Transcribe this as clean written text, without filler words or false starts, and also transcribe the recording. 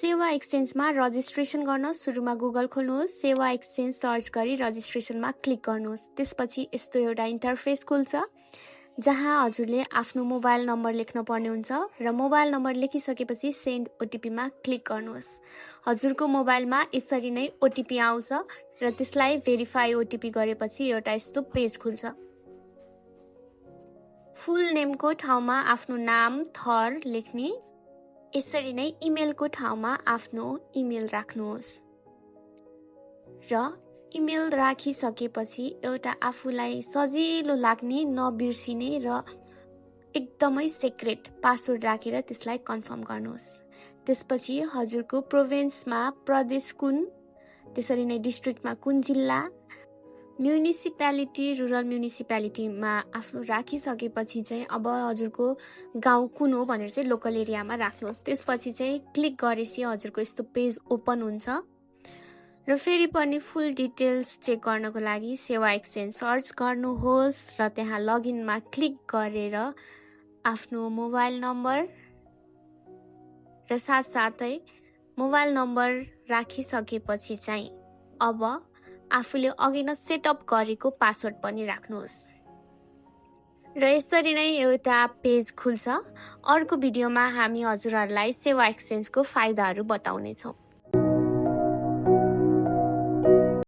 सेवा एक्सचेन्जमा रजिस्ट्रेसन गर्न सुरुमा गुगल खोल्नुहोस्, सेवा एक्सचेन्ज सर्च गरी रजिस्ट्रेसनमा क्लिक गर्नुहोस्। त्यसपछि यस्तो एउटा इन्टरफेस खुल्छ जहाँ हजुरले आफ्नो मोबाइल नम्बर लेख्न पर्ने हुन्छ र मोबाइल नम्बर लेखिसकेपछि सेन्ड ओटिपीमा क्लिक गर्नुहोस्। हजुरको मोबाइलमा यसरी नै ओटिपी आउँछ र त्यसलाई भेरिफाई ओटिपी गरेपछि एउटा यस्तो पेज खुल्छ। फुल नेमको ठाउँमा आफ्नो नाम, थर लेख्ने। यसरी नै इमेलको ठाउँमा आफ्नो इमेल राख्नुहोस् र इमेल राखिसकेपछि एउटा आफूलाई सजिलो लाग्ने, नबिर्सिने र एकदमै सिक्रेट पासवर्ड राखेर त्यसलाई कन्फर्म गर्नुहोस्। त्यसपछि हजुरको प्रोभिन्समा प्रदेश कुन, त्यसरी नै डिस्ट्रिक्टमा कुन जिल्ला, म्युनिसिपालिटी, रुरल म्युनिसिपालिटीमा आफ्नो राखिसकेपछि चाहिँ अब हजुरको गाउँ कुन हो भनेर चाहिँ लोकल एरियामा राख्नुहोस्। त्यसपछि चाहिँ क्लिक गरेपछि हजुरको यस्तो पेज ओपन हुन्छ र फेरि पनि फुल डिटेल्स चेक गर्नको लागि सेवा एक्सचेन्ज सर्च गर्नुहोस् र त्यहाँ लगइनमा क्लिक गरेर आफ्नो मोबाइल नम्बर र साथसाथै मोबाइल नम्बर राखिसकेपछि चाहिँ अब आफूले अघि नै सेटअप गरेको पासवर्ड पनि राख्नुहोस् र यसरी नै एउटा पेज खुल्छ। अर्को भिडियोमा हामी हजुरहरूलाई सेवा एक्सचेन्जको फाइदाहरू बताउनेछौँ।